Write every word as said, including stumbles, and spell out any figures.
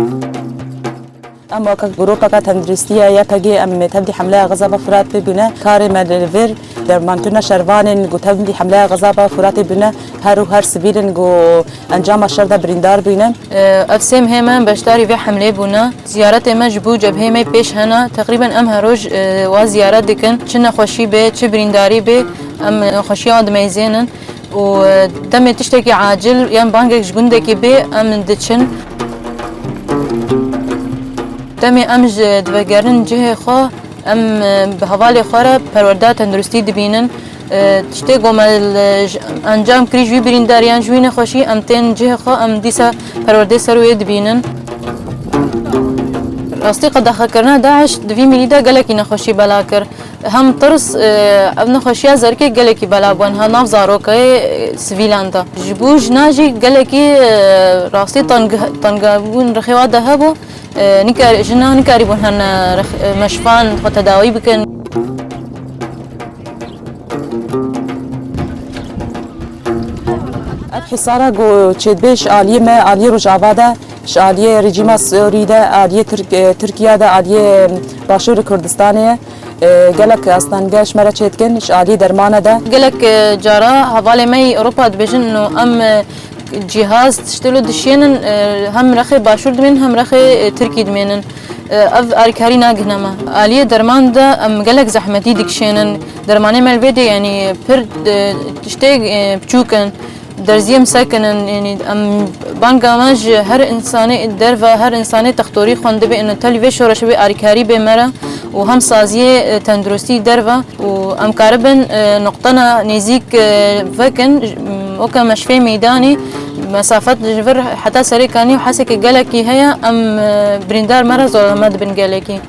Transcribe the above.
Em weke grûpeke tenduristiye Y P G, em tevlî hemleya Xezaba Furatê bûne. Karê me li vir dermankirina şervanên ku tevlî hemleya Xezaba Furatê bûne, her û her sivîlin ku encama şer de birîndar bûne. Ev sê mehê me beşdarî vê hemleyê bûne. Ziyaretê me ji bo cebheyê me pêş hene. Teqrîben em her roj, e, wa ziyaret dikin. Çi nexweşî bê, çi birîndarî bê, em nexweşiya wan dimeyzênin. Û, e, demê tiştekî acil yan bangek ji gundekî bê, em diçin. Demê em ji divegerin cihê xwe, em, e, bi hevalê xwe re perwerdeya tenduristî dibînin. E, tiştê ku me li, ji, encam kirî ji wî birîndar yan ji wî nexweşî, em tên cihê xwe, em dîsa perwerdeyê ser wê dibînin. Rastî qedexekirina DAIŞ di vî mînî de gelekî nexweşî bela kir. Hem tirs, e, ev nexweşiya zerkê gelekî bela bûn, ha nav zarokayê, e, sivîlan de. Ji bo jina jî gelekî, e, rastî teng-, tengabûn rixê wa de hebû. E, nikar-, jina nikarîbûn hene rix-, e, meşfan xwe tedawî bikin. Ev hisara ku çêdibê ji aliyê me, aliyê Rojava de, ji aliyê rejîma Sûrî de, aliyê Tirk-, e, Tirkiye de, aliyê Başûrê Kurdistanê ye. E, gelek astengehê ji me re çêdikin, ji aliyê dermana de. Gelek, e, cara hevalê me yî Ewropa dibêjin, no em, e, cîhaz tiştê lo dişênin, e, hem rexê Başûr dimênin, hem rexê, e, Tirkî dimênin. E, ev alîkarî nagihne me. Aliyê derman de em gelek zehmetî dikişênin. Dermanê me li vê dê, yanî pir, e, tiştê, e, biçûk in. Derziyê em sekin in, yanî em banga me ji her însanê derve, her însanê textorî xwendibê, ino tevlî vê şoreşê wê alîkarî bê me re û hem saziyê, e, tenduristî derve û em karibin, e, noqtena nêzîk, e, vekin, j-, m, weke meşfê meydanî mesafet ji vir heta Serê Kanî û Hesekê gelekî heye, em, e, birîndar me re zolame dibin gelekî.